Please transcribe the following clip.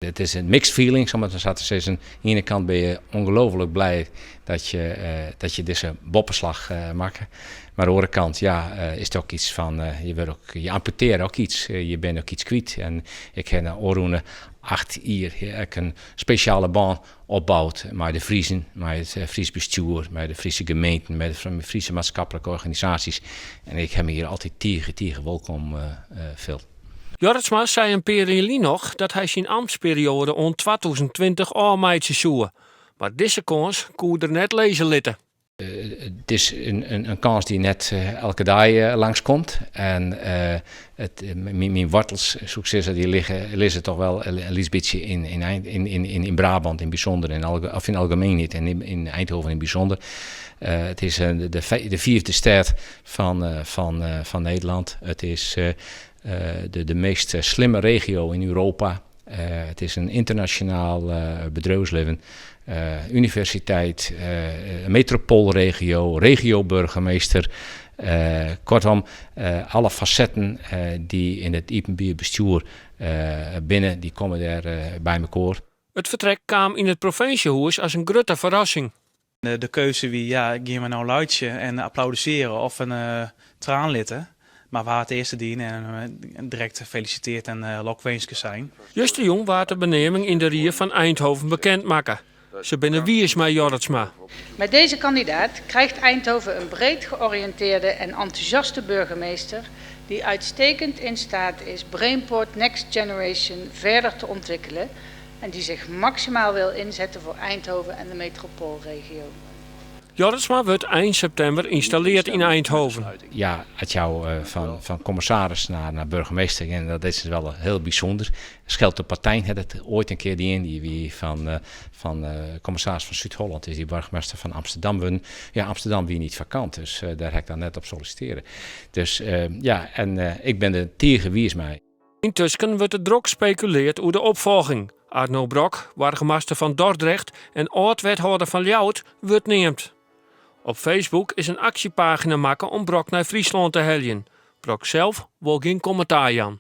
It is in mixed feelings, om it mar sa te sizzen. Oan de iene kant binne je ongelooflik blij dat je dizze boppeslach makke. Mar oan de oare kant, ja, is it ek yts fan, je wurde ek, je amputearje ek yts, je binne ek yts kwyt. En ik ha de ôfrûne 8 jier ek in spesjale bân opboud mei de Friezen, mei it Frysk bestjoer, mei de Fryske gemeenten, mei de Fryske maatskiplike organisaasjes. En ik ha my hjir altyd tige, tige wolkom field. Jorritsma sei in pear jier lyn noch dat hy syn amtsperioade oant 2020 ôfmeitsje soe. Mar dizze kâns koe er net lizze litte. It is in kâns dy't net elke dei langskomt. En myn woartels, soe ik sizze, dy lizze toch wol in lyts bytsje yn Brabant yn bysûnder, of yn algemienheid en yn Eindhoven yn bysûnder. It is de fiifde stêd fan Nederlân. It is de meast slimme regio yn Europa. It is in ynternasjonaal bedriuwslibben, universiteit, metropoolregio, regioburgemeester. Kortom, alle fasetten dy't yn it iepenbier bestjoer binne, dy komme dêr by mekoar. It fertrek kaam yn it provinsjehûs as in grutte ferrassing. De keuze wie, ja, gean we no laitsje en applaudisearje of in traan litte? Mar we ha it earste dien en direkt felisitearre en lokwinske sein. Justerjûn waard de beneaming yn de rie fan Eindhoven bekend makke. Se binne wiis mei Jorritsma. Met deze kandidaat krijgt Eindhoven een breed georiënteerde en enthousiaste burgemeester die uitstekend in staat is Brainport Next Generation verder te ontwikkelen en die zich maximaal wil inzetten voor Eindhoven en de metropoolregio. Jorritsma wurdt ein septimber ynstallearre yn Eindhoven. Ja, as jo fan kommissaris nei burgemeester gean, dat is wol hiel bysûnder. Schelto Patijn hat it oait in kear dien. Dy wie fan kommissaris fan Súd-Hollân, is dy boargemaster fan Amsterdam wurden. Ja, Amsterdam wie net fakant, dus dêr ha ik dan net op sollisitearre. Dus ja, en ik bin der tige wiis mei. Yntusken wurdt der drok spekulearre oer de opfolging. Arno Brok, boargemaster fan Dordrecht en âld-wethâlder fan Ljouwert, wurdt neamd. Op Facebook is in aksjepagina makke om Brok nei Fryslân te heljen. Brok sels wol gjin kommentaar jaan.